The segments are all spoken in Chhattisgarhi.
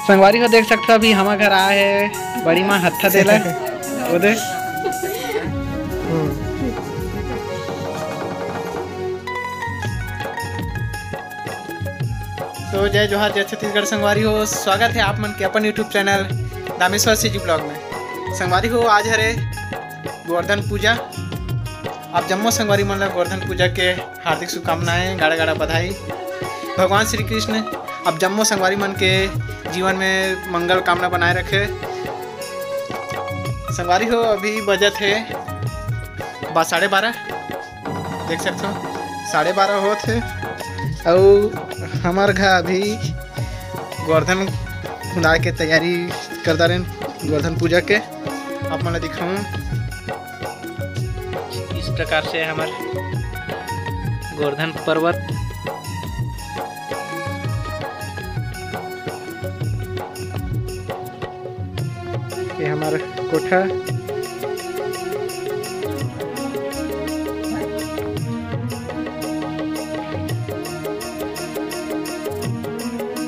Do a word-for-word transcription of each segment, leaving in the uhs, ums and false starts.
संगवारी हो, देख सकथो, अभी हमर घर आए हे बड़ी माँ हत्था देला। वो दे। हम्म। तो जय जोहार, जय छत्तीसगढ़ संगवारी हो, स्वागत हे आप मन के अपन YouTube channel Dameshwar CG blog में। संगवारी हो, आज हरे गोवर्धन पूजा। आप जम्मो संगवारी मन ला गोवर्धन पूजा के हार्दिक शुभकामनाएं, गाड़ा गाड़ा बधाई। भगवान श्री कृष्ण आप जम्मो संगवारी मन के जीवन में मंगल कामना बनाए रखे। संगवारी हो, अभी बजत हे बा-, साढ़े बारह, देख सकथो, साढ़े बारह होत हे। अउ हमर घर अभी गोवर्धन खुंदाए के तैयारी करदा रेन, गोवर्धन पूजा के। आप मन ला दिखाऊं इस प्रकार से हमर गोवर्धन पर्वत। ये हमर कोठा।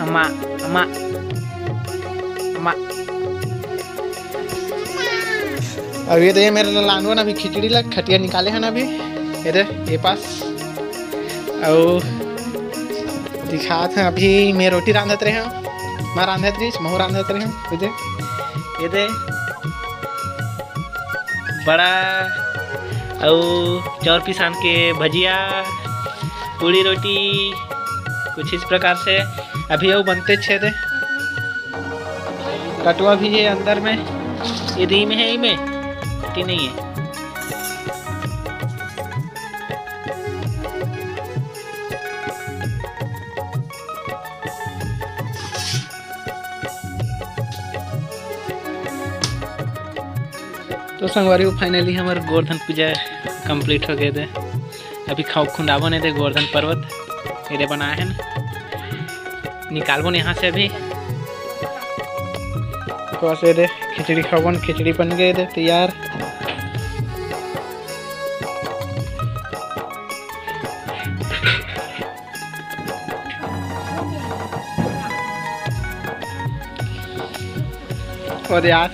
अम्मा, अम्मा, अम्मा। अब ये दे, मेरे लानवा ना अभी खिचड़ी ला खटिया निकाले हे ना अभी। ये दे, ये पास। अउ दिखात हे, अभी मैं रोटी रांधत रहे हूँ, माँ रांधत रही, महू रांधत रहे हूँ। ये दे, ये दे, बड़ा अउ चाउर पिसान के भजिया, पूड़ी रोटी, कुछ इस प्रकार से। अभी अउ बनते छे दे। कटवा भी हे अंदर में, ये दे में हे, ये में टी नहीं है। तो संगवारी हो, finally हमर गोवर्धन पूजा complete हो गए दे। अभी खाओ खुंदाबो नहीं दे गोवर्धन पर्वत, ये दे बनाए हैं ना, निकालबो नहीं यहाँ से अभी। तो ऐसे दे खिचड़ी खाओ, खिचड़ी बन गए दे तैयार। ओ दे यार,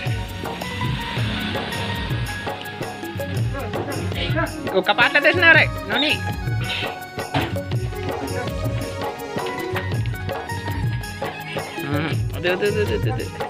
वो कपाट ला देख ना रे, नोनी। हम्म, दे, दे, दे।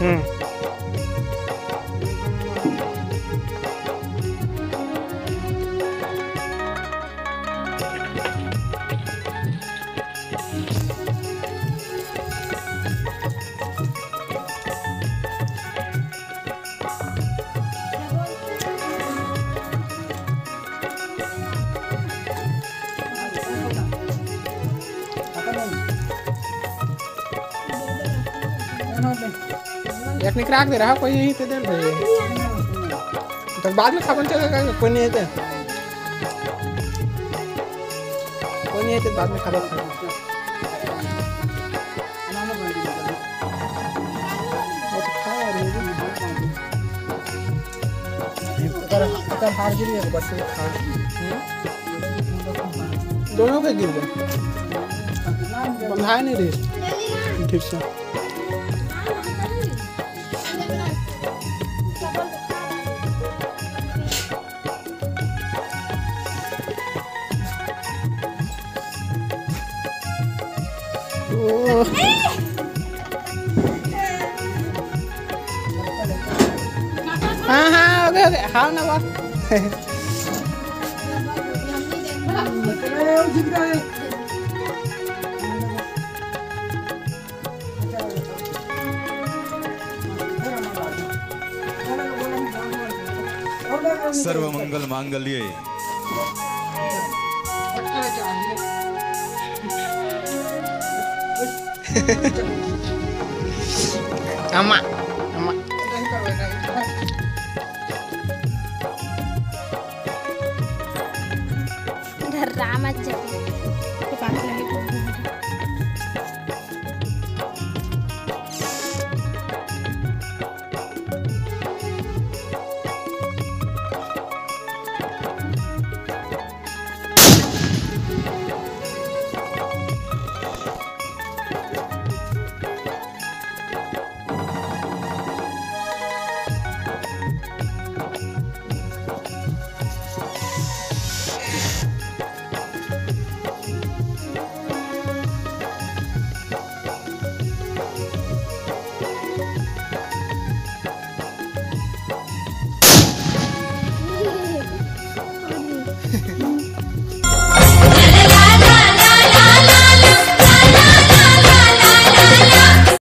हम्म। एक निकराक दे रहा, कोई नहीं तो दे भाई। तो बाद में खाबन चलेगा, कोई नहीं है तो। कोई नहीं है तो बाद में खाबन। वो तो खा रहे हैं। अगर, अगर हार गिरी है तो बस खा। हम्म? दोनों के गिर गए। बंधाए नहीं रहे ठीक से। ओ। हाँ, हाँ, ओके, ओके, हाँ ना बा। सर्व मंगल मांगल्ये। अम्मा, अम्मा। मत जाबे।